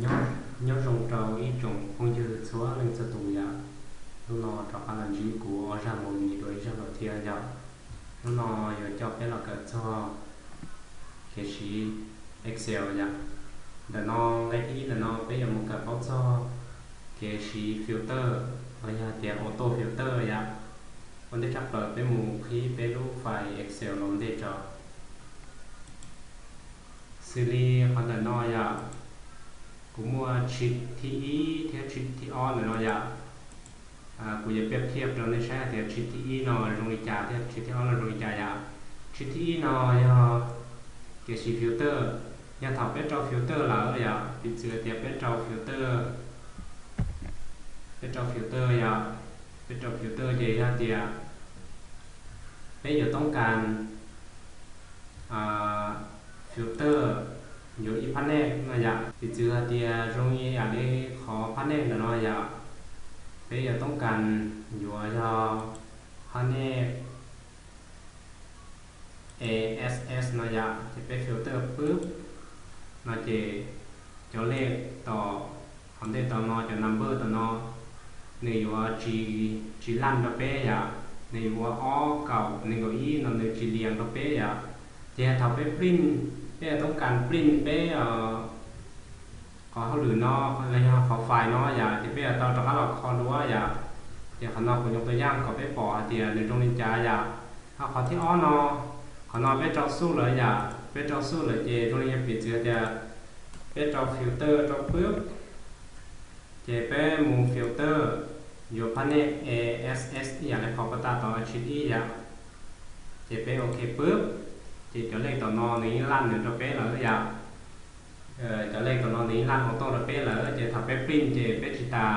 Nyob, nyob zoo rau ib tsoom phooj ywg txhua leej txhua tus yom. Hnub no rov qab los ntsib kuv ob zaj movie dua ib zaj lus thiab yom. Hnub no yuav coj peb los kawm txog kev siv Excel yom. Ntawm no, nqe thib ib ntawm no peb yuav mus kawm paub txog kev siv filter los yog tias auto filter yom. Ua ntej tshaj plaws peb mus qhib peb lub file Excel los ntej tso. Xws li qhov ntawm no yom, kuv muaj sheet thib ib thiab sheet thib ob ntawm no yom. Kuv yuav piaj thiaj rau nej saib hais tias sheet thib ib no zoo li cas thiab sheet thib ob no zoo li cas yom. Sheet thib ib no yog kev siv filter. Yog thaum peb rau filter lawm yom, piv txwv tias peb rau filter, peb rau filter yom, peb rau filter ces yog tias peb yuav toob kas filter yuav ib phab nej no yom. Piv txwv hais tias zoo li yam li qhov phab nej ntawm no yom, peb yuav toob kas yuav yog phab nej A S S no yom, ces peb filter pwb no ces cov lej tom, qhov ntej tom no, cov number tom no nws yuav tsis, tsis laj rau peb yom, nws yuav ua ob kaum nees nkaum ib no nws tsis lias rau peb yom. Ces thaum peb print, peb toob kas print peb qhov hauj lwm no los yog qhov file no yom, ces peb yuav tau rov qab los kho duab yom. Ces qhov no kuv nyuam tua yaj kom peb pom hais tias nws zoo li cas yom. Ho qhov thib ob no, qhov no peb rau xub lawm yom, peb rau xub lawm ces zoo li yog piv txwv tias peb rau filter rau pwb, ces peb mus filter yuav phab nej A S S ib yam li qhov pab tag tod sheet ib yom. Ces peb ok pwb, ces cov lej tom no nws yeej laj nws rau peb lawm yom. Cov lej tom no nws yeej laj auto rau peb lawm, ces thaum peb print ces peb tsis tas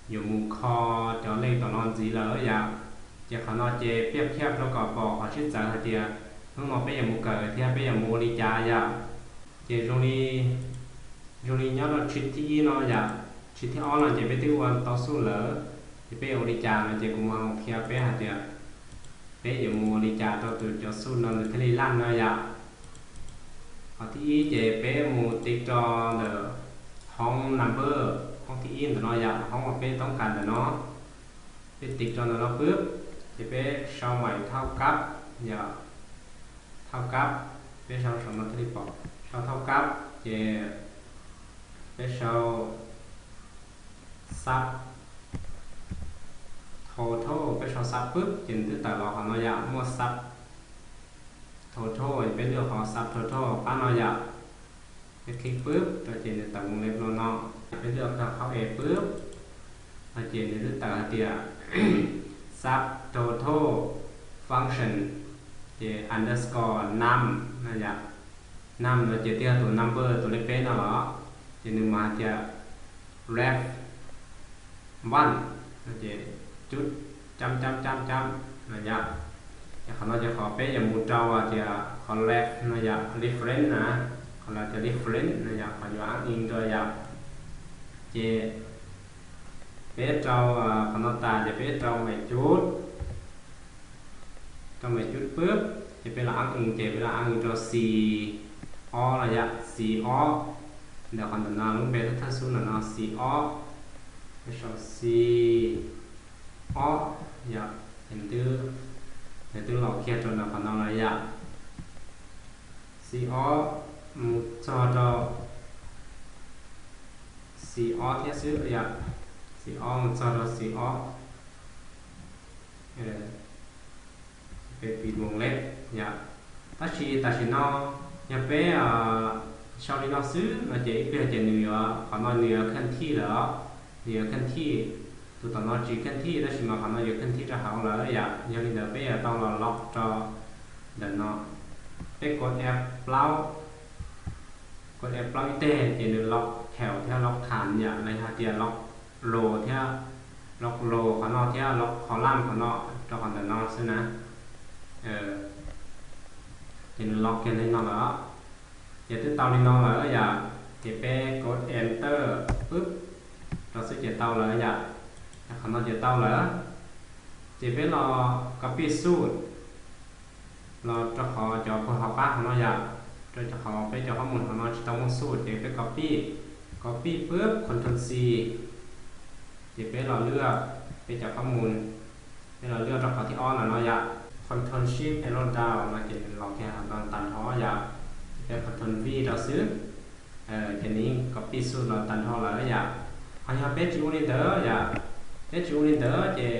yuav mus kho cov lej tom no ntxiv lawm yom. Ces qhov no ces piaj thiaj rau kom pom qhov sib txawv hais tias hnub no peb yuav mus kawm thiab peb yuav mus ua li cas yom. Ces zoo li, zoo li nyob rau sheet thib ib no yom, sheet thib ob no ces peb twb ua tau xub lawm, ces peb yuav ua li cas no ces kuv mam qhia peb hais tias peb yuav mus ua li cas rau tus cov xub no nws thiaj li laj no yom. Qhov thib ib ces peb mus tiv rau ntawm hoob number, hoob thib ib ntawm no yom, hoob uas peb toob kas ntawm no. Peb tiv rau ntawm no pwb, ces peb sau mais thauj kab yom, thauj kab, peb sau saum no thiaj li pom, sau thauj kab, ces peb sau sub total, peb sau sub pwb ces nws twb tawm los qhov no yom, muaj sub total, peb lwaj qhov sub total pab no yom. Peb click pwb rau ces nws tawm mus li no no, peb lwaj qhov A pwb no ces nws twb tawm hais tias sub total function, ces underscore num no yom. Num no ces twb yog tus number tus lej peb no los, ces nws mam hais tias ref one no ces cub cab cab cab cab no yom. Ces qhov no ces qhov peb yuav mus rau tias qhov ref no yom, reference na, qhov no tias reference no yom, qhov yuav aab ib rau yom. Ces peb rau qhov no tas ces peb rau mais cub, rau mais cub pwb, ces peb los aab ib ces peb los aab ib rau xi ob no yom, xi ob. Ntawm qhov ntawm no lub npe thawj xub ntawm no xi ob, peb sau xi ob yom, ces nws twb los kiag rau ntawm qhov no lawm yom. Xi ob mus txog rau xi ob thiab xwb yom, xi ob mus txog rau xi ob. Peb pib mus lej yom. Tab sis tam sim no yog peb sau li no xwb no ces ib pliag ces nws yuav, qhov no nws yuav khaj thij lawm os, nws yuav khaj thij. Tus tom no tsis khaj thij tab sis mas qhov no yuav khaj thij rau hauv lawm yom. Yog li ntawd peb yuav tau los log rau ntawm no. Peb kov F plaub, kov F plaub ib teg ces nws log health thiab log time yom, los yog hais tias log row thiab, log row qhov no thiab log column qhov no rau qhov ntawm no xwb na. Ces nws log kiag li no lawm. Ces twb tau li no lawm yom, ces peb kov enter pwb rau xwb ces tau lawm yom. Qhov no ces tau lawm. Ces peb los copy xub los rau qhov cov pawg hauv qab qhov no yom, rau qhov peb cov qhob mus qhov no tsis tau muaj xub ces peb copy, copy Copy pub Control C, ces peb los lwaj peb cov qhob mus, peb los lwaj rau qhov thib ob ntawm no yom, Control Shift Arrow Down no ces nws los kiag los tag nrho yom, ces peb Control V rau xwb, ces nws yeej copy xub los tag nrho lawm yom. Ho yog peb tsis ua li ntawd yom, peb tsis ua li ntawd ces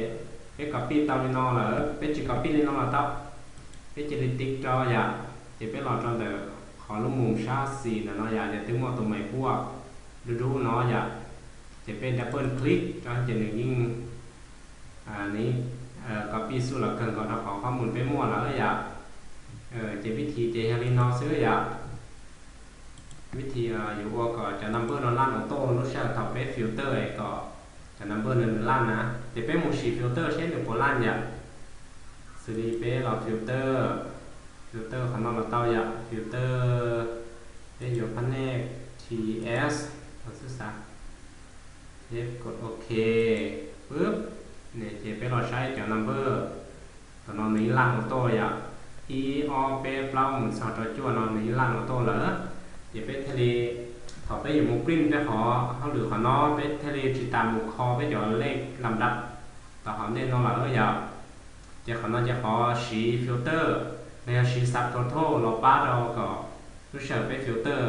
peb copy tau li no lawm, peb tsis copy li no los tau, peb cia li tiv rau yom, ces peb los rau ntawm qhov lub mus sab xis ntawm no yom, ces twb muaj tus maiv puaj dub dub no yom, ces peb double click rau ces nws yeej, nws copy xub los kawg nkaus rau qhov qhob mus peb muaj lawm yom. Ces vib thim ces yog li no xwb yom. Vib thim yuav ua kom cov number no laj auto lub sij hawm thaum peb filter es kom cov number no nws laj na, ces peb mus siv filter seb nws puas laj yom. Xws li peb los filter, filter qhov no los tau yom, filter, peb yuav pab nej T S, xwb xav, peb kod OK, pub, ces peb los saib cov number, tam no nws yeej laj auto yom, ib ob peb plaub mus txog rau cuaj no nws yeej laj auto lawm. Ces peb thiaj li, thaum peb yuav mus print peb qhov hauj lwm qhov no peb thiaj li tsis tas mus kho peb cov lej lam dab tom hauv ntej no lawm yom. Ces qhov no ces qhov siv filter los yog siv subtotal los pab rau kom lub sij hawm peb filter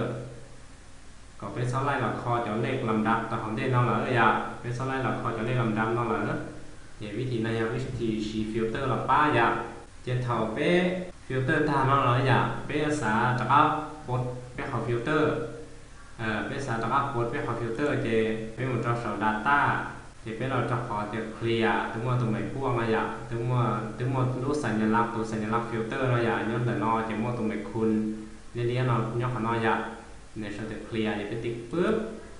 kom peb txhob laij los kho cov lej lam dab tom hauv ntej no lawm yom, peb txhob laij los kho cov lej lam dab no lawm. Ces vib thim no yog vib thim siv filter los pab yom. Ces thaum peb filter tag no los yom, peb xav rov qab pov peb qhov filter, peb xav rov qab pov peb qhov filter ces peb mus rau saum data, ces peb los rau qhov tias clear, twb muaj tus maiv puaj no yom, twb muaj lub xas nyas laj, tus xas nyas laj filter no yom, nyob ntawm no ces muaj tus maiv khu liab liab no nyob qhov no yom, nws sau tias clear ces peb tiv pub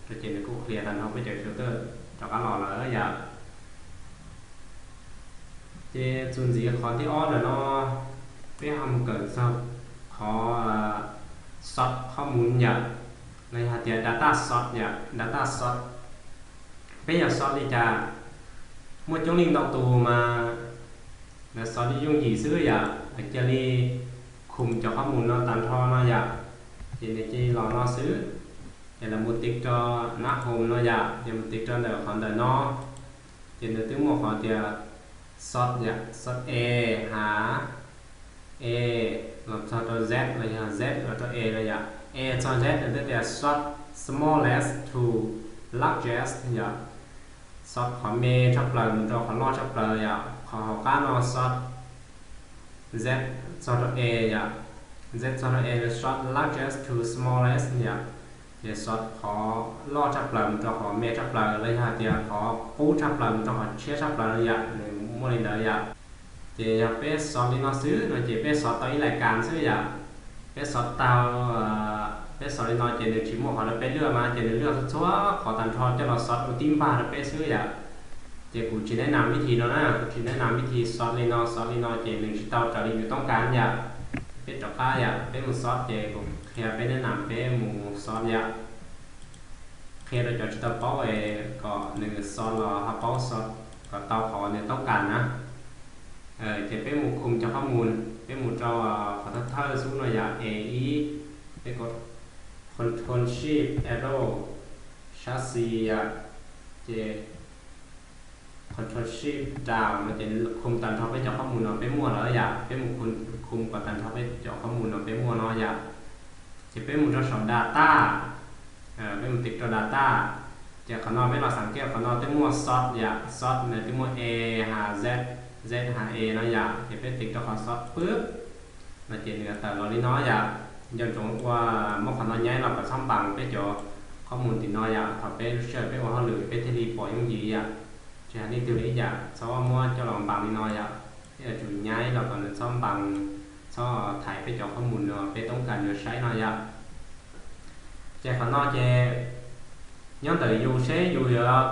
rau ces nws kuj clear tag nrho peb cov filter rov qab los lawm yom. Ces txuas ntxiv qhov thib ob ntawm no, peb ho mus kawm txog qhov sort qhob mus yom, los yog hais tias data sort yom, data sort. Peb yog sort li cas, muaj coob leej ntau tus mas lawv sort li yooj yim xwb yom, lawv cia li khu cov qhob mus no tag nrho no yom, ces nws cia li los no xwb. Ces lawv mus tiv rau nab home no yom, ces mus tiv rau ntawm qhov ntawm no, ces nws twb muaj qhov tias sort yom, sort A, ha, A, los txog rau Z los yog Z los rau A no yom, A txog Z nws twb tias sort smallest to largest yom, sort qhov me tshaj plaws mus rau qhov loj tshaj plaws yom, qhov hauv qab no sort Z txog rau A yom, Z txog rau A, sort largest to smallest yom, ces sort qhov loj tshaj plaws mus rau qhov me tshaj plaws los yog hais tias qhov qub tshaj plaws mus rau qhov tshiab tshaj plaws no yom, nws muaj li ntawd yom. Ces yog peb sort li no xwb no ces peb sort tau ib lais kas xwb yom. Peb sort tau, peb sort li no ces nws tsis muaj qhov rau peb lwaj mas ces nws lwaj txhua qhov tag nrho coj los sort ua tib npag rau peb xwb yom. Ces kuv tsis neb nas vib thim no na, kuv tsis neb nas vib thim sort li no, sort li no ces nws tsis tau raws li yus toob kas yom. Peb rov qab yom, peb mus sort ces kuv qhia peb neb nas peb mus sort yom. Qhia rau cov tsis tau paub es kom nws sort los ho paub sort kom tau qhov nws toob kas na. Ces peb mus khu cov qhob mus, peb mus rau qhov thawj thawj xub no yom, A ib, peb kov Control Shift Arrow, sab xis yom, ces Control Shift Down no ces nws khu tag nrho peb cov qhob mus no peb muaj lawm yom, peb mus khu kom tag nrho peb cov qhob mus no peb muaj no yom. Ces peb mus rau saum data, peb mus tiv rau data, ces qhov no peb los xav kiag qhov no twb muaj sort yom, sort nws twb muaj A ha Z, Z ha A no yom, ces peb tiv rau qhov sort pub no ces nws tawm los li no yom. Nco ntsoov ua, muab qhov no nyaib los kom txhob npas peb cov qhob mus tim no yom, thaum peb lub sij hawm peb ua hauj lwm peb thiaj li pom yooj yim yom. Tsis hais leej twg li ib yam, txhob muab coj los npas li no yom. Peb yuav tsum nyaib los kom nws txhob npas, txhob thaiv peb cov qhob mus uas peb toob kas yuav saib no yom. Ces qhov no ces nyob ntawm yus seb yus yuav,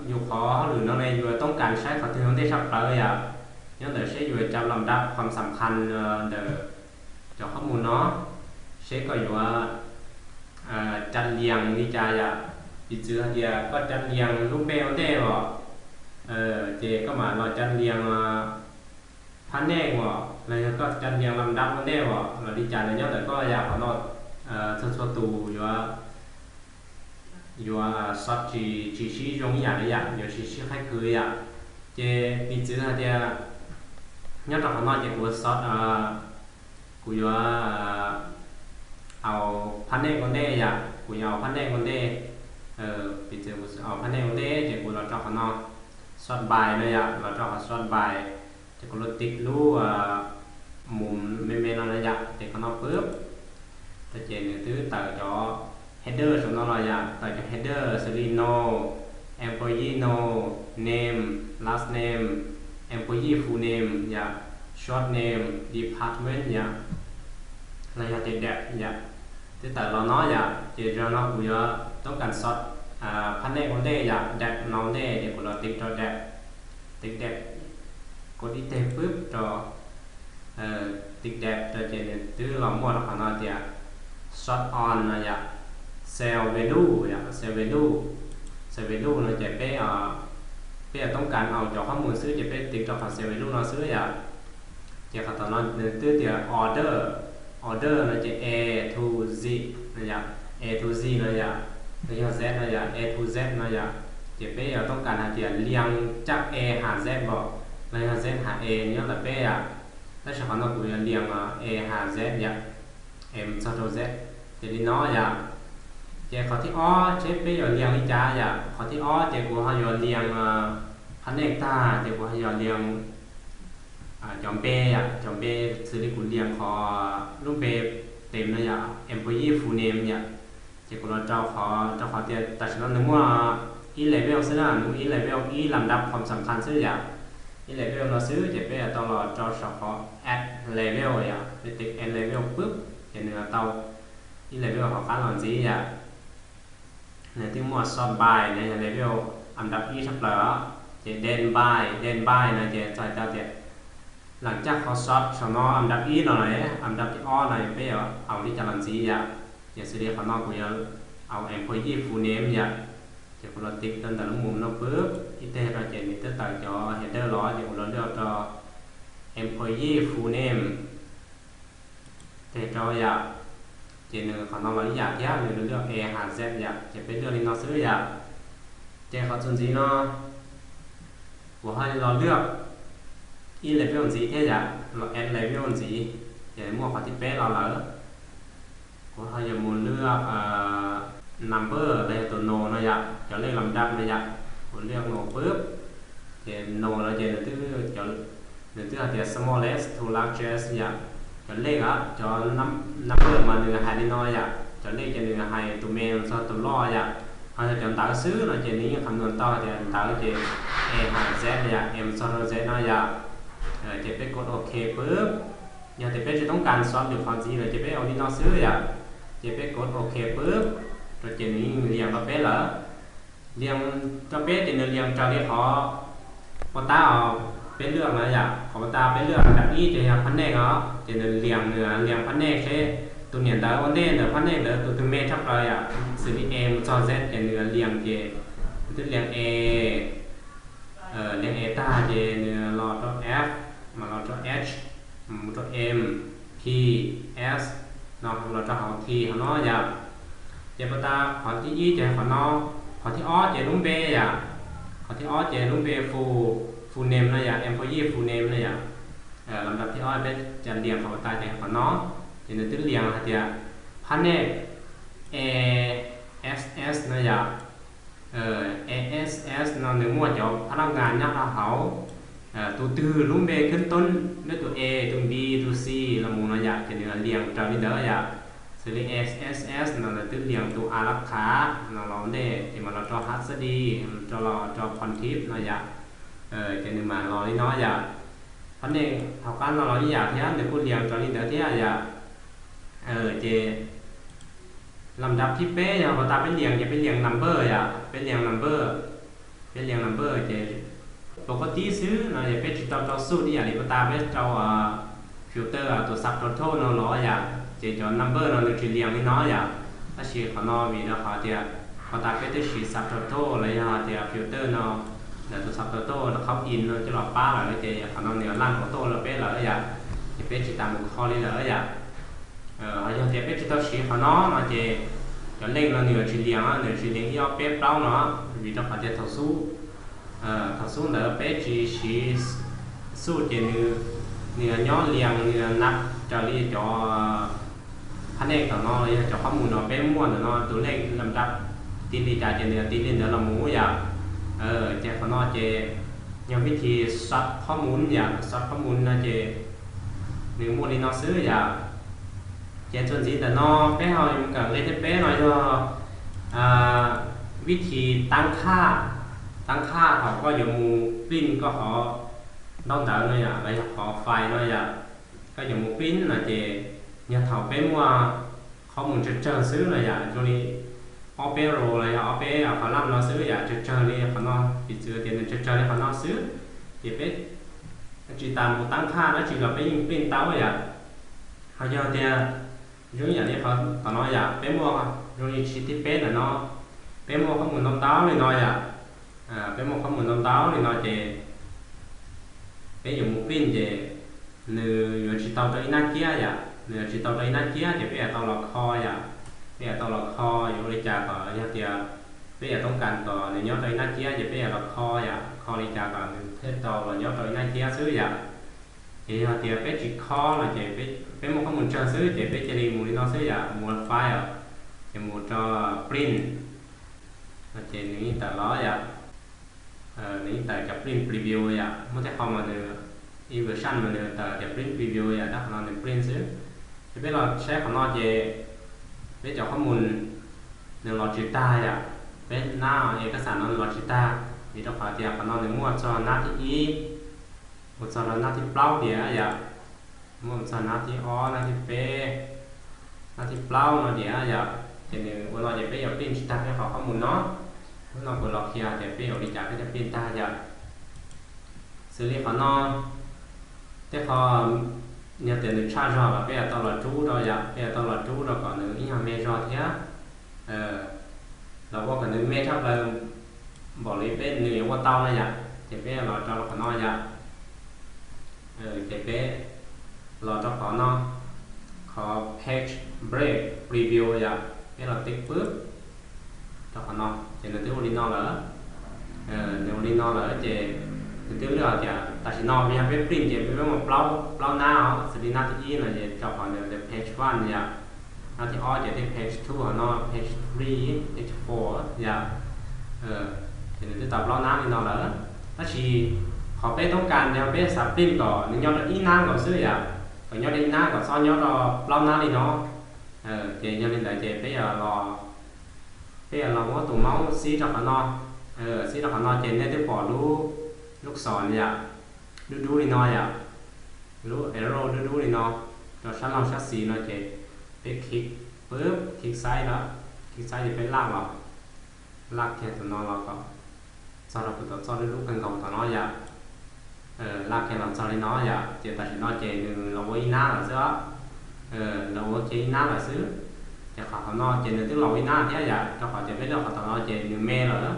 yus qhov hauj lwm no ne yus yuav toob kas saib qhov twg ua ntej tshaj plaws yom. Nyob ntawm seb yus yuav cab los dab qhov xam khas ntawm cov qhob mus no, seb koj yuav cab lias li cas yom. Piv txwv hais tias koj cab lias lub npe ua ntej os, ces koj mam los cab lias phab nej os, los yog koj cab lias los dab ua ntej os los li cas los nyob ntawm koj yom. Qhov no txhua txhua tus yuav yuav sort tsis, tsis sib zoo ib yam li yom, yuav tsis sib qhaib khwv yom. Ces piv txwv hais tias nyob rau qhov no ces kuv sort, kuv yuav aus phab nej ua ntej yom, kuv yuav aus phab nej ua ntej. Piv txwv kuv aus phab nej ua ntej ces kuv los rau qhov no, sort by no yom, los rau qhov sort by. Ces kuv los tiv lub mus me me no yom, ces qhov no pub rau ces nws twb tawm cov header saum no los yom, tawm cov header xws li no, employee no, name, last name, employee full name yom, short name, department yom, los yog tias date yom, twb tawm los no yom. Ces zaum no kuv yuav toob kas sort phab nej ua ntej yom, date no ua ntej ces kuv los tiv rau date, tiv date, kuv tiv teg pub rau, tiv date rau ces nws twb los muaj rau qhov no tias sort on no yom, cell value yom, cell value, cell value no ces peb, peb yuav toob kas aus cov qhob mus xwb ces peb tiv rau qhov cell value no xwb yom. Ces qhov tom no nws twb tias order, order no ces A to Z no yom, A to Z no yom, los yog Z no yom, A to Z no yom. Ces peb yuav toob kas hais tias lias caj A has Z los, los yog Z has A nyob ntawm peb yom. Tab sis qhov no kuv yuav lias A has Z yom, A mus txog rau Z. Ces li no yom. Ces qhov thib ob seb peb yuav lias li cas yom. Qhov thib ob ces kuv ho yuav lias phab nej tag ces kuv ho yuav lias cov npe yom, cov npe xws li kuv lias qhov lub npe tes no yom, employee full name yom. Ces kuv los rau qhov, rau qhov tias tam sim no nws muaj ib level xwb na, nws muaj ib level, ib las dab qhom xam khas xwb yom. Ib level no xwb ces peb yuav tau los rau saum qhov add level yom, peb tiv add level pub ces nws tau ib level hauv qab los ntxiv yom. Nws twb muaj sort by no yog level as dab ib tshaj plaws os. Ces then by, then by no ces txhais tau tias lam caj qhov sort saum no as dab ib no lawm, as dab thib ob no peb yuav aus li cas los ntxiv yom. Ces xws li qhov no kuv yuav aus employee full name yom. Ces kuv los tiv rau ntawm lub mus no pub ib teg rau ces nws twb tawm cov header los ces kuv los lwaj rau employee full name. Teg rau yom. Ces nws qhov no los ib yam thiab, nws lwaj A has Z yom, ces peb lwaj li no xwb yom. Ces qhov txuas ntxiv no kuv ho los lwaj ib level ntxiv thiab yom, los add level ntxiv, ces muaj qhov thib peb los lawm. Kuv ho yuav mus lwaj number los yog tus no no yom, cov lej las dab no yom. Kuv lwaj no pub, ces no no ces nws twb, nws twb hais tias smallest to largest yom. Cov lej, cov number mas nws hais li no yom, cov lej ces nws hais tus me txog tus loj yom. Ho yog cov ntawv xwb no ces nws yeej qham nua tau hais tias ntawv ces A has Z yom, M txog rau Z no yom. Ces peb kov OK pub. Yog tias peb tsis toob kas sort lwm qhov ntxiv lawm ces peb ua li no xwb yom. Ces peb kov OK pub, rau ces nws yeej lias rau peb lawm. Lias rau peb ces nws lias raws li qhov pov tab os, peb lwaj no yom, qhov pov tab peb lwaj dab ib ces yog phab nej os, ces nws lias, nws lias phab nej seb tus niam ntawv ua ntej ntawm phab nej ntawd tus twg me tshaj plaws yom, xws li A mus txog Z ces nws lias ces nws twb lias A, lias A tag ces nws los rau F, mas los rau H, mus rau M, P, S, no los rau hauv T hauv no yom. Ces pov tab qhov thib ib ces qhov no, qhov thib ob ces lub npe yom, qhov thib ob ces lub npe full, full name no yom, employee full name no yom. Las dab thib ob peb cov lias qhov pov tab ces qhov no, ces nws twb lias hais tias phab nej A S S no yom. A S S no nws muaj cov phab laj nkas nyob rau hauv, tus twg lub npe khwb toob, npe tus A, tus B, tus C los mus no yom, ces nws lias raws li ntawd yom. Xws li A S S no nws twb lias tus A lab khav no los ntej ces mas los rau H S D, rau los rau Pontip no yom. Ces nws mas los li no yom. Phab nej hauv qab no los ib yam thiab, nws kuj lias raws li ntawd thiab yom. Ces las dab thib peb yog pov tab peb lias ces peb lias number yom, peb lias number, peb lias number ces pov koj tib xwb no yog peb tsis tau rau xub ib yam li pov tab peb rau filter tus subtotal no los yom, ces cov number no nws tsis lias li no yom. Tab sis qhov no vim rau qhov tias pov tab peb twb siv subtotal los yog tias filter no, ntawm tus subtotal qhaub in no coj los pab lawm ces qhov no nws laj auto rau peb lawm yom, ces peb tsis tas mus kho li lawm yom. Ho yog tias peb tsis tau siv qhov no no ces Cov lej no nws yuav tsis lias, nws yuav tsis lias ib ob peb plaub no, vim rau qhov tias thaum xub, thaum xub ntawd peb tsis siv xuj ces nws, nws yuav nyob lias, nws yuav nab raws li cov phab nej tom no los yog cov qhob mus no peb muaj ntawm no tus lej lam dab, tiv li cas ces nws yuav tiv li ntawd los mus yom. Ces qhov no ces yog vib thib sab qhob mus yom, sab qhob mus no ces nws muaj li no xwb yom. Ces txuas ntxiv ntawm no peb ho yuav mus kawm nqe thib peb no yog vib thib tab khaj, tab khaj thaum koj yuav mus print koj qhov ntaub ntawv no yom, los yog qhov file no yom, koj yuav mus print no ces yog thaum peb muaj qhob mus tsawg tsawg xwb no yom, zoo li ob peb row los yog ob peb column no xwb yom, tsawg tsawg li qhov no, piv txwv tias nws tsawg tsawg li qhov no xwb, ces peb tsis tas mus tab khaj dab tsi los peb yeej print tau yom. Ho yog tias zoo ib yam li qhov tom no yom, peb muaj zoo li thib peb ntawm no, peb muaj qhob mus ntau ntau li no yom, peb muaj qhob mus ntau ntau li no ces peb yuav mus print ces nws yuav tsis tau rau ib nab ciab yom, nws yuav tsis tau rau ib nab ciab ces peb yuav tau los kho yom, peb yuav tau los kho yuav ua li cas kom yog tias peb yuav toob kas kom nws nyob rau ib nab ciab ces peb yuav los kho yom, kho li cas kom nws thiaj tau los nyob rau ib nab ciab xwb yom. Ces yog tias peb tsis kho no ces peb muaj qhob mus tsawg xwb ces peb cia li mus li no xwb yom, mus file ces mus rau print no ces nws yeej tawm los yom, nws yeej tawm cov print preview yom, muaj tej qho mas nws, ib version mas nws tawm cov print preview yom, tab qhov no nws print xwb. Ces peb los saib qhov no ces peb cov qhob mus nws los tsis tag yom, peb nab es kab xam no nws los tsis tag, vim rau qhov tias qhov no nws muaj txog nab thib ib mus txog rau nab thib plaub tiag yom, muaj mus txog nab thib ob, nab thib peb, nab thib plaub no tiag yom, ces nws ua no ces peb yuav print tsis tag peb qhov qhob mus no. Hnub no kuv los qhia tias peb yuav ua li cas peb thiaj print tag yom. Xws li qhov no, tej qho yog tias nws tshaj zog los peb yuav tau los rub rau yom, peb yuav tau los rub rau kom nws ib nyuag me zog thiab, los ua kom nws me tshaj plaws npaum li peb nws yuav ua tau no yom, ces peb los rau qhov no yom. Ces peb los rau qhov no, qhov page break preview yom, peb los tiv pwb rau qhov no ces nws twb ua li no lawm. Nws ua li no lawm ces nws twb lwaj tias tam sim no yog peb print ces peb muaj plaub, plaub nab os, xws li nab thib ib no ces rau qhov nws tias page one yom, nab thib ob ces tias page two, qhov no page three, page four yom. Ces nws twb tau plaub nab li no lawm, tab sis qhov peb toob kas yog peb xav print kom nws nyob rau ib nab nkaus xwb yom, kom nyob rau ib nab kom txhob nyob rau plaub nab li no. Ces yog li ntawd ces peb yuav los, peb yuav los muab tus mouse xib rau qhov no, xib rau qhov no ces nej twb pom lub, lub xom yom, dub dub li no yom, lub arrow dub dub li no rau sab laug sab xis no ces peb click pwb, click xaiv lawm, click xaiv ces peb laj los, laj kiag tus no los kom txog rau kuv tus txoj dub dub kawg nkaus tom no yom. Laj kiag los txog li no yom, ces tam sim no ces nws los ua ib nab lawm xwb, los ua kiag ib nab lawm xwb. Ces qhov, qhov no ces nws twb los ua ib nab thiab yom, rau qhov tias peb lwaj qhov tom no ces nws me lawm.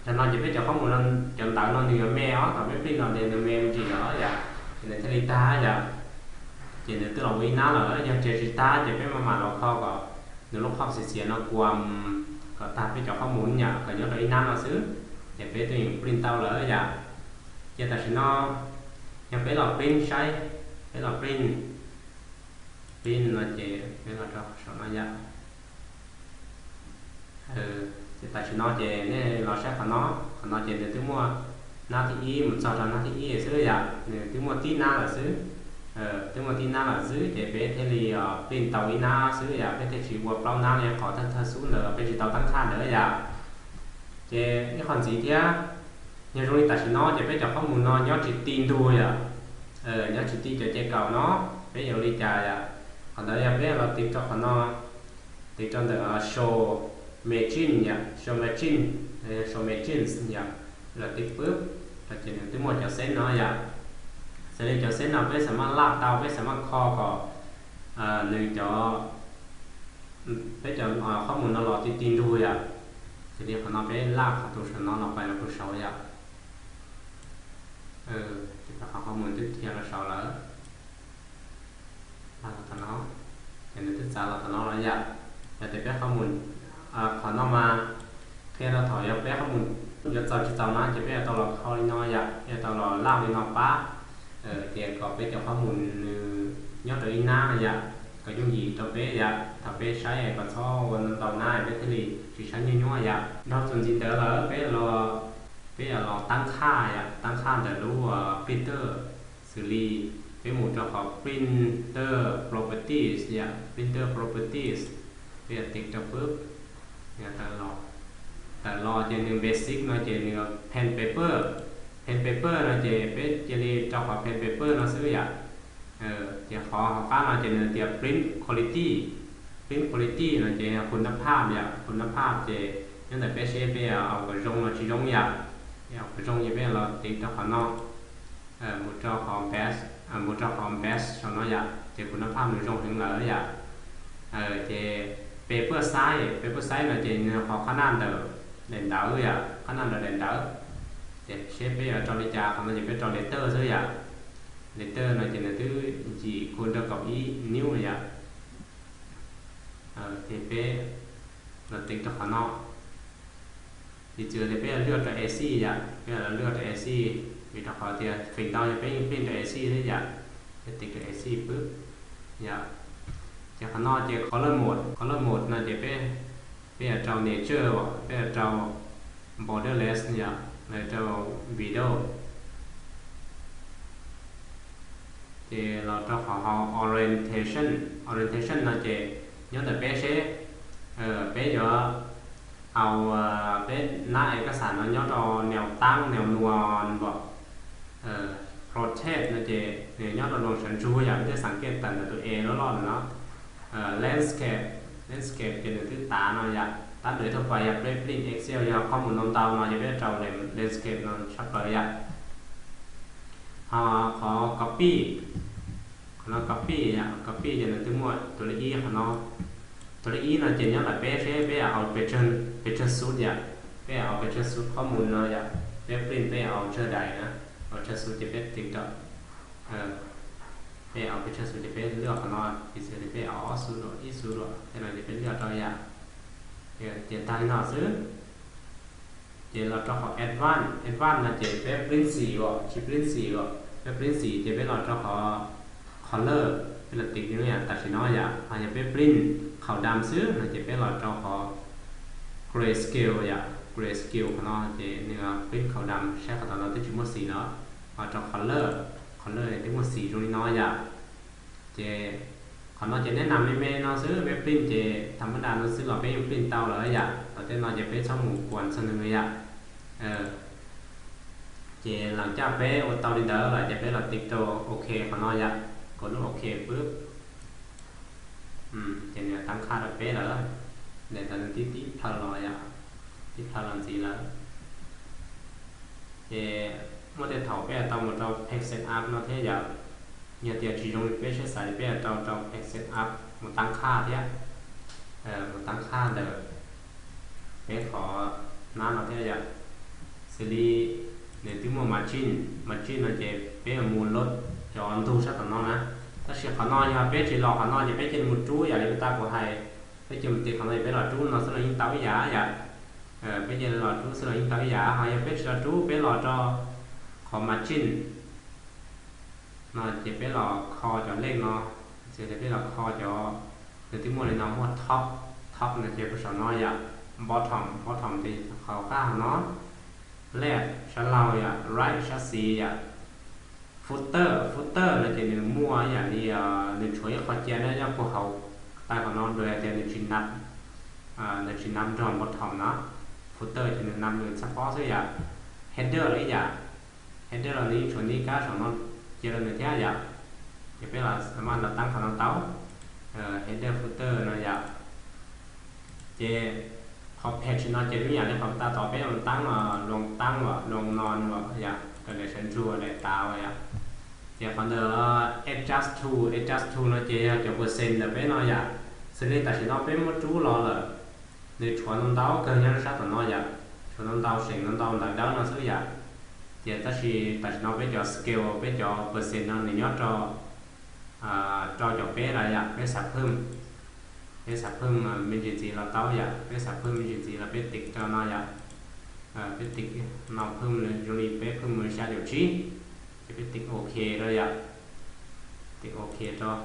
Tam no ces peb cov qhob mus, cov ntawv no nws yuav me os, thaum peb print no ces nws me me ntsis lawm yom, ces nws thiaj li tag yom. Ces nws twb los ua ib nab lawm, yog tias tsis tag ces peb mam mam los kho kom nws lub qhov xiav xiav no kuam kom tag peb cov qhob mus yom, kom nyob rau ib nab no xwb, ces peb twb yeej print tau lawm yom. Ces tam sim no yog peb los print saib, peb los print, print no ces peb los rau saum no yom. Ces tam sim no ces nej los saib qhov no, qhov no ces nws twb muaj nab thib ib mus txog rau nab thib ib xwb yom, nws twb muaj tib nab lawm xwb. Twb muaj tib nab lawm xwb ces peb thiaj li print tau ib nab xwb yom, peb thiaj tsis ua plaub nab li qhov thawj thawj xub ntawd peb tsis tau tab khaj ntawd yom. Ces ib qho ntxiv thiab, yog zoo li tam sim no ces peb cov qhob mus no nyob tsis ti ntug yom, nyob tsis ti cov ce kaum no, peb yuav ua li cas yom? Qhov ntawd yog peb los tiv rau qhov no, tiv rau ntawm show margin yom, show margin, show margins yom, los tiv pwb, ces nws twb muaj cov xeeb no yom. Xws li cov xeeb no peb xam maj laj tau, peb xam maj kho kom nws cov, peb cov qhob mus no los ti ti ntug yom. Ces li qhov no peb laj qhov tus saum no los pais rau tus saud yom. Ces qhov qhob mus twb dhia rau saud lawm. Los tom no, ces nws twb txav los tom no lawm yom. Yog tias peb qhob mus Qhov no mas qhia rau thaum yog peb qhob mus yuav txaus tsis txaus na ces peb yuav tau los kho li no yom, peb yuav tau los laj li no pab, ces kom peb cov qhob mus nws nyob rau ib nab yom, kom yooj yim rau peb yom, thaum peb saib kom txhob ua ntau ntau nab peb thiaj li tsis saib nyuaj nyuaj yom. Dhau txuas ntxiv ntawd lawm peb los, peb yuav los tab qhaj yom, tab qhaj ntawm lub printer, xws li peb mus rau qhov printer properties yom, printer properties, peb yuav tiv rau pwb, tawm los ces nws basic no ces nws pen paper, pen paper no ces peb cia li rau qhov pen paper no xwb yom. Ces qhov hauv qab no ces nws tias print quality, print quality no ces yog คุณภาพ yom, คุณภาพ ces nyob ntawm peb seb peb yuav kom zoo los tsis zoo yom. Peb yuav kom zoo ces peb los tiv rau qhov no, mus rau qhov best, mus rau qhov best saum no yom, ces คุณภาพ nws zoo heev lawm yom. Ces paper size, paper size no ces nws qhov qhab naj ntawm daim ntawv yom, qhab naj ntawm daim ntawv. Ces seb peb yuav rau li cas, qhov no ces peb rau letter xwb yom. Letter no ces nws twb yim khu rau kaum ib niub yom. Ces peb los tiv rau qhov no. Piv txwv tias peb yuav lwaj rau A C yom, peb yuav lwaj rau A C, vim rau qhov tias feem ntau yog peb yeej print rau A C xwb yom. Peb tiv rau A C pwb yom. Ces qhov no ces color mode, color mode no ces peb, peb yuav rau nature, peb yuav rau borderless yom, los rau window. Ces los rau qhov orientation, orientation no ces nyob ntawm peb seb peb yuav au peb nab ev kaj xas no nyob rau neo tab neo nua npom. Rotate no ces nws nyob rau nroog sawv ntsug yom, peb twb xav kiaj tawm ntawm tus E loj loj ntawm no. Landscape, landscape ces nws twb tav no yom, tab ntawd thaj pas yog peb print Excel yog qhob mus ntau ntau no ces peb rau landscape no tshaj plaws yom. Ho qhov copy, qhov no copy yom, copy ces nws twb muaj tus lej ib qhov no. Tus lej ib no ces nyob ntawm peb seb peb yuav au pes tsawg xub yom, peb yuav au pes tsawg xub qhob mus no yom, peb print peb yuav au tsawg daim na, au tsawg xub ces peb tiv rau, peb yuav au pes tsawg xub ces peb lwaj qhov no, piv txwv tias peb au ob xub dua ib xub dua tej no ces peb lwaj rau yom. Ces tag li no xwb. Ces los rau qhov advance, advance no ces peb print xim os, tsis print xim os, peb print xim ces peb los rau qhov color, peb los tiv li no yom, tam sim no yom. Ho yog peb print qhaum dam xwb no ces peb los rau qhov grayscale yom, grayscale qhov no ces nws print qhaum dam, saib qhov tom no twb tsis muaj xim no. Ho rau color, color twb muaj xim zoo li no yom. Ces qhov no ces neb nam me me no xwb, peb print ces tham mab da no xwb los peb yeej print tau lawm yom. Tom tej no ces peb txhob mus kuas txog nws yom. Ces lam caj peb ua tau li ntawd lawm ces peb los tiv rau ok qhov no yom, kaum lub ok pwb. Ces nws tab qhaj rau peb lawm, ntawm ntawd nws tib tib plhaw los yom, tib plhaw los ntxiv lawm. Ces muaj tej thaum peb yuav tau mus rau page setup no thiab yom. Yog tias tsis zoo li peb siab xav ces peb yuav tau rau page setup mus tab qhaj thiab, mus tab qhaj ntawm peb qhov nab no thiab yom. Xws li nws twb muaj margin, margin no ces peb yuav mus load cov ntug sab tom no na. Tab sis qhov no yog peb tsis los qhov no ces peb cia li mus rub yam li puag ta kuv hais, peb cia li mus tiv qhov no ces peb los rub no xwb los yeej tau ib yam yom. Peb cia li los rub xwb los yeej tau ib yam. Ho yog peb tsis los rub, peb los rau qhov margin no ces peb los kho cov lej no, ces peb los kho cov, nws twb muaj li no, muaj top, top no ces puag saum no yom, bottom, bottom ces qhov qab hauv no, left sab laug yom, right sab xis yom. Footer, footer no ces nws muaj ib yam li nws tshuav ib qho cia na nyob puag hauv, tag qhov no dua tias nws tsis nab, nws tsis nab nrog bottom no. Footer ces nws nab nws txhab pob xwb yom. Header los ib yam, header los nws yeej tshuav nws ib kab saum no cia rau nws thiab yom. Ces peb los mam los tab qhov no tau, header footer no yom. Ces qhov page no ces ib yam li qhov tas tod peb mus tab, loo tab, loo no yom, raws li sawv ntsug daim tav yom. Ces qhov ntawd adjust to, adjust to no ces yog cov percent ntawm peb no yom. Xws li tam sim no peb muab rub los lawm, nws tshuav ntau ntau kawg nyob sab tom no yom, tshuav ntau ntau seem ntau ntau ntawv dawb no xwb yom. Ces tab sis tam sim no peb cov scale, peb cov percent no nws nyob rau, rau caum peb lawm yom, peb xav phwm. Peb xav phwj me ntsis ntxiv los tau yom, peb xav phwj me ntsis ntxiv los peb tiv rau no yom. Peb tiv no phwj zoo li peb phwj mus xya caum tsib, ces peb tiv ok rau yom. Tiv ok rau.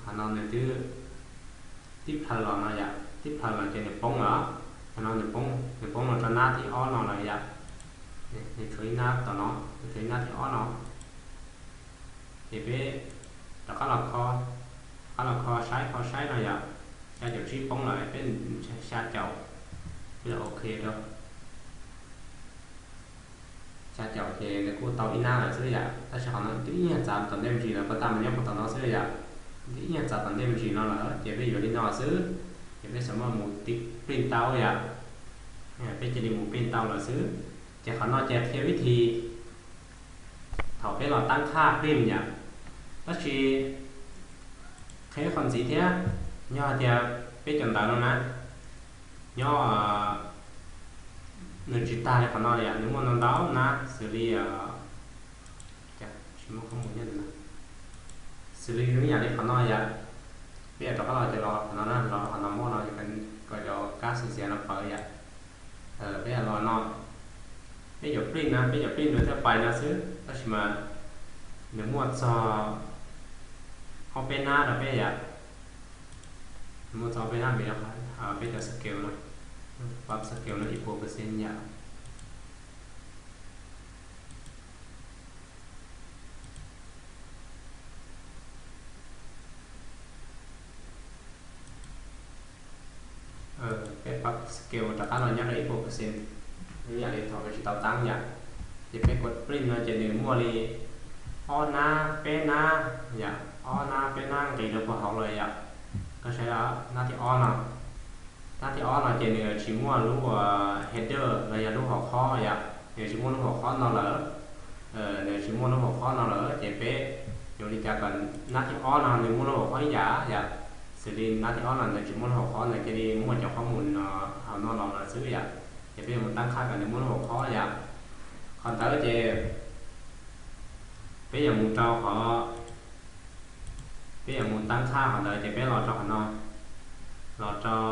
Qhov no nws twb tib plhaw los no yom, tib plhaw los ces nws poob lawm. Qhov no nws poob, nws poob los rau nab thib ob no lawm yom. Nws tshuav ib nab tom no, nws tshuav ib nab thib ob no. Ces peb rov qab los kho, rov qab los kho saib, kho saib no yom. Xya caum tsib poob lawm, peb xya caum, peb los ok rau. Xya caum ces nws kuj tau ib nab lawm xwb yom, tab sis qhov no twb ib nyuag txav tom ntej me ntsis lawm, puas tas mas nyob puag tom no xwb yom. Twb ib nyuag txav tom ntej me ntsis no lawm ces peb yuav li no xwb, ces peb xav muab mus tiv print tau yom. Peb cia li mus print tau lawm xwb. Ces qhov no ces qhia vib thi thaum peb los tab khaj print yom. Tab sis qhia qhov ntxiv thiab, yog hais tias peb cov ntawv no na, nyob, nws tsis tag li qhov no yom, nws muaj ntau ntau nab xws li, tsis muaj qhov mus nyob ntawm no, xws li zoo ib yam li qhov no yom. Peb yuav rov qab los ces los qhov no na, los qhov no muaj no kom cov kab xiav xiav no pawv yom. Peb los no, peb yuav print na, peb yuav print rau thiaj pais no xwb, tab sis mas nws muaj txog ob peb nab rau peb yom. Nws muaj txog ob peb nab vim peb cov scale no, pab scale no ib puas percent yom. Peb pab scale rov qab los nyob rau ib puas percent, ib yam li thaum peb tsis tau tab yom. Ces peb kuv print no ces nws muaj li ob nab peb nab yom, ob nab peb nab nqis rau puag hauv lawm yom. Koj saib nab thib ob no, nab thib ob no ces nws tsis muaj lub header los yog lub hauv qhob yom, nws tsis muaj lub hauv qhob no lawm. Nws tsis muaj lub hauv qhob no lawm ces peb yuav li cas kom nab thib ob no nws muaj lub hauv qhob ib yam yom. Xws li nab thib ob no nws tsis muaj lub hauv qhob, nws cia li muaj cov qhob mus hauv no los lawm xwb yom. Ces peb yuav mus tab khaj kom nws muaj lub hauv qhob yom. Qhov ntawd ces peb yuav mus rau qhov, peb yuav mus tab khaj qhov ntawd ces peb los rau qhov no, los rau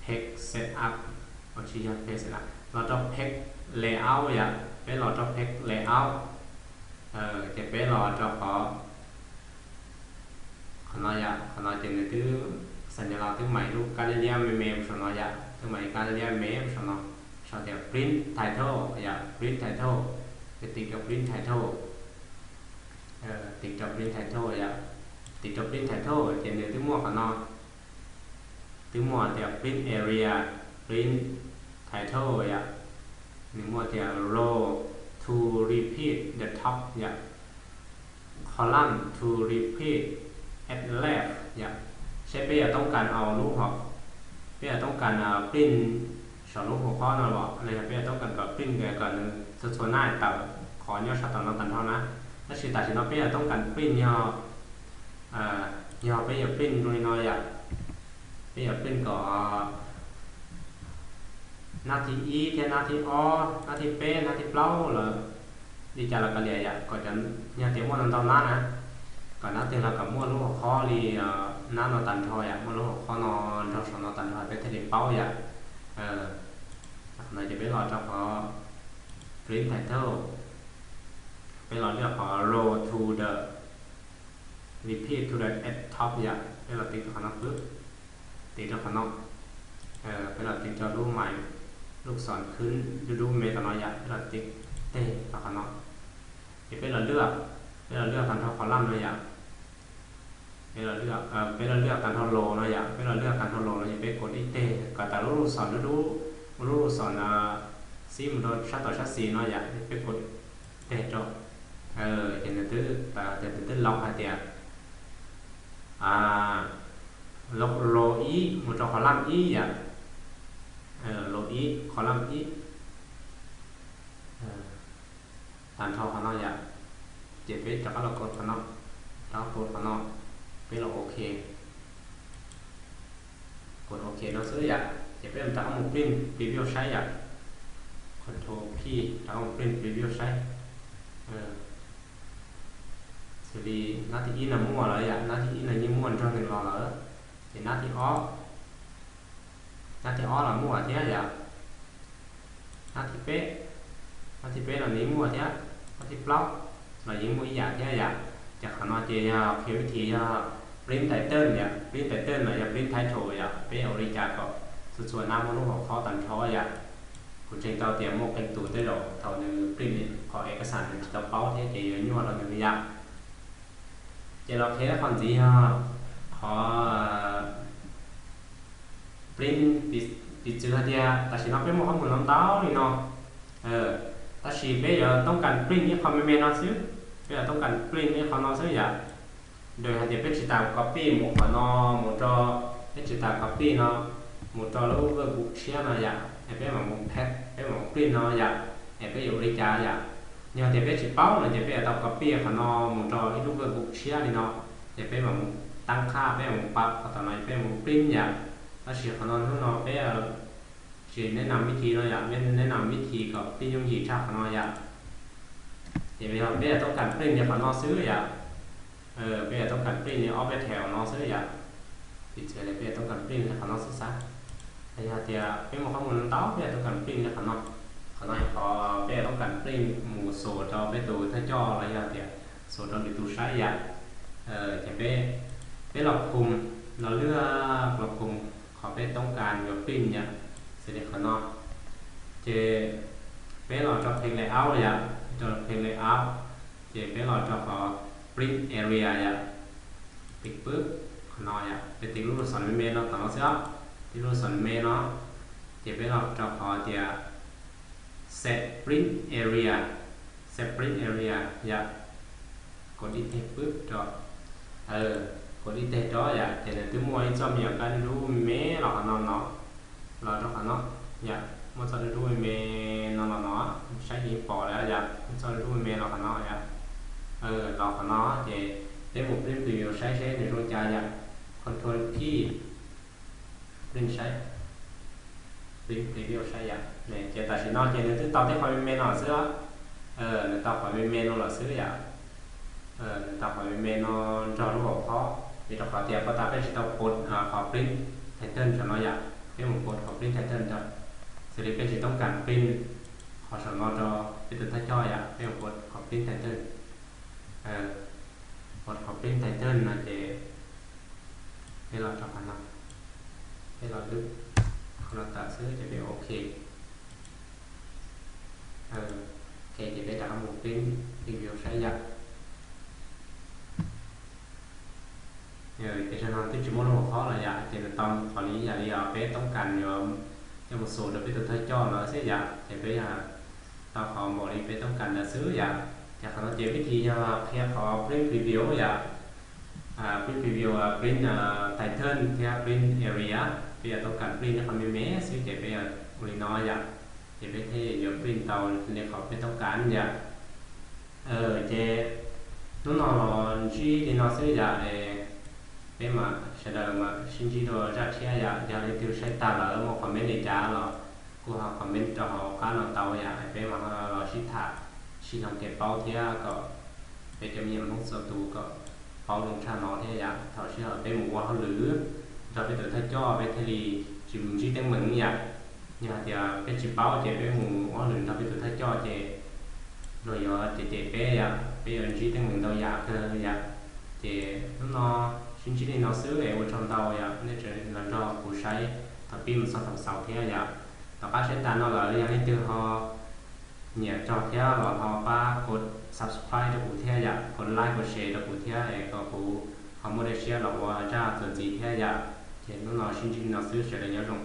page setup, tsis yog page setup, los rau page layout yom, peb los rau page layout. Ces peb los rau qhov, qhov no yom, qhov no ces nws twb xav nyas los twb mais lub kab liab liab me me mus saum no yom, twb mais kab liab liab me mus saum no, sau tias print title yom, print title. Ces tiv rau print title, tiv rau print title yom, tiv rau print title ces nws twb muaj qhov no, twb muaj tias print area, print title yom, nws muaj tias row to repeat the top yom, column to repeat at left yom. Seb peb yuav toob kas au lub hauv, peb yuav toob kas print saum lub hauv qhob no los los yog peb yuav toob kas kom print kom nws txhua txhua nab tawm qhov nyob sab tom no tag nrho na. Tab sis tam sim no peb yuav toob kas print yog, yog peb yuav print zoo li no yom, peb yuav print kom nab thib ib thiab nab thib ob, nab thib peb, nab thib plaub lawm, li cas los kav liam yom, kom cov, yog tias muaj ntau ntau nab na, kom nab twg los kom muaj lub hauv qhob li nab no tag nrho yom, muaj lub hauv qhob no nrog saum no tag nrho peb thiaj li paub yom. Qhov no ces peb los rau qhov print title, peb los lwaj qhov row to the, repeat to the at top yom, peb los tiv rau qhov no xwb, tiv rau qhov no, peb los tiv rau lub mais, lub xom khwb dub dub me tom no yom, peb los tiv teg rau qhov no. Ces peb los lwaj, peb los lwaj tag nrho qhov laj no yom, peb los lwaj tag nrho los no yom, peb los lwaj tag nrho los no ces peb kuv ib teg kom tawm lub lub xom dub dub, lub lub xom xib mus rau sab tom sab xis no yom, peb kuv teg rau. Ces nws twb, nws twb los hais tias los ib mus rau qhov laj ib yom, los ib qhov laj ib, tag nrho qhov no yom. Ces peb rov qab los kuv qhov no, rov qab kuv qhov no, peb los ok, kuv ok no xwb yom. Ces peb rov qab mus print preview saib yom, control P, rov qab mus print preview saib. Yog li nab thib ib no muaj lawm yom, nab thib ib no yeej muaj nrog nws los lawm. Ces nab thib ob, nab thib ob los muaj thiab yom. Nab thib peb, nab thib peb los nws yeej muaj thiab. Nab thib plaub los yeej muaj ib yam thiab yom. Ces qhov no ces yog qhia vib thib yog print title yom, print title no yog print title yom, peb ua li cas kom txhua txhua nab muaj lub hauv qhob tag nrho yom. Kuv ntseeg tau tias muaj qee tus tej zaum thaum nws print qhov ej kas xas nws tsis tau paub thiab ces yuav nyuaj rau nws yom. Ces los qhia qhov ntxiv yog qhov print, piv txwv hais tias tam sim no peb muaj qhob mus no ntau li no, tab sis peb yuav toob kas print ib qho me me no xwb, peb yuav toob kas print ib qho no xwb yom. Nws hais tias peb tsis tas copy mus qhov no mus rau, peb tsis tas copy no mus rau lub Word tshiab no yom, es peb mam mus paste, peb mam mus print no yom, es peb yuav ua li cas yom. Yog tias peb tsis paub no ces peb yuav tau copy qhov no mus rau ib lub Word tshiab li no, ces peb mam mus tab qhab, peb mam mus pab qhov tom no peb mus print yom. Tab sis qhov no hnub no peb tsis neb nam vib thib no yom, peb neb nam vib thib kom print yooj yim tshaj qhov no yom. Ces yog peb yuav toob kas print li qhov no xwb yom. Peb yuav toob kas print li ob peb thais no xwb yom. Piv txwv peb yuav toob kas print li qhov no xwb xav. Yog tias peb muaj qhob mus ntau peb yuav toob kas print li qhov no. Qhov no yog qhov peb yuav toob kas print mus xus rau peb tus thawj coj los yog tias xus rau lwm tus saib yom. Ces peb, peb los khum, los lwaj los khum qhov peb toob kas yuav print yom, xws li qhov no. Ces peb los rau page layout yom, rau page layout, ces peb los rau qhov print area yom. Tiv pwb qhov no yom, peb tiv lub lub xov me me no tom no xwb os, tiv lub lub xov me me no, ces peb los rau qhov tias set print area, set print area yom. Kos dib teg pwb rau, kos dib teg rau yom, ces nws twb muaj ib txoj me nyuam kab dub dub me me los qhov no no, los rau qhov no yom, muaj txoj dub dub me me no los no, saib yeej pom lawm yom, muaj txoj dub dub me me los qhov no yom. Los qhov no ces peb mus print preview saib seb nws zoo cas yom, control P, print saib, print preview saib yom. Ces tam sim no ces nws twb tau tib qho me me no xwb, nws tau qhov me me no los xwb yom. Nws tau qhov me me no nrog lub hauv qhob, vim rau qhov tias pab tas peb tsis tau pov qhov print title saum no yom, peb mus pov qhov print title rau. Xws li peb tsis toob kas print qhov saum no rau peb tus thawj coj yom, peb mus pov qhov print title, pov qhov print title no ces peb los rau qhov no, peb los lwb qhov no tawm xwb ces peb OK. OK ces peb rov qab mus print preview saib yom. Ces zaum no twb tsis muaj lub hauv qhob los yom, ces nws tau qhov li yam li os peb toob kas yuav coj mus xus rau peb tus thawj coj no xwb yom, ces peb yog tau qhov npaum li peb toob kas ntawd xwb yom. Ces qhov no ces vib thib yog qhia qhov print preview yom. Print preview, print title thiab print area, peb yuav toob kas print qhov me me xwb ces peb yuav ua li no yom. Ces peb thiaj yuav print tau li qhov peb toob kas yom. Ces hnub no los ntsib li no xwb yom, es peb mam sawv daws mam sib ntsib dua zaj tshiab yom. Yog leej twg saib tag lawm muaj comment li cas los kuj ho comment rau hauv qab no tau yom, es peb mam ho los sib tham sib hloov kev paub thiab kom peb cov me nyuam Hmoob txhua tus kom paub zoo tshaj no thiab yom. Thaum sij hawm peb mus ua hauj lwm nrog peb tus thawj coj peb thiaj li tsis ntsib teeb meem yom. Yog hais tias peb tsis paub ces peb mus ua hauj lwm nrog peb tus thawj coj ces luag yuav cem cem peb yom, peb yuav ntsib teeb meem ntau yam kawg yom. Ces hnub no sib ntsib li no xwb es ua tsaug ntau yom, nej tseem los nrog kuv saib thaum pib mus txog thaum xaus thiab yom. Tom qab saib tas no lawm yog leej twg ho nyiam txog thiab los ho pab kov subscribe rau kuv thiab yom, kov like kov share rau kuv thiab es kom kuv ho muaj dej siab los ua zaj txuas ntxiv thiab yom. Ces hnub no sib ntsib li no xwb, sawv daws nyob zoo.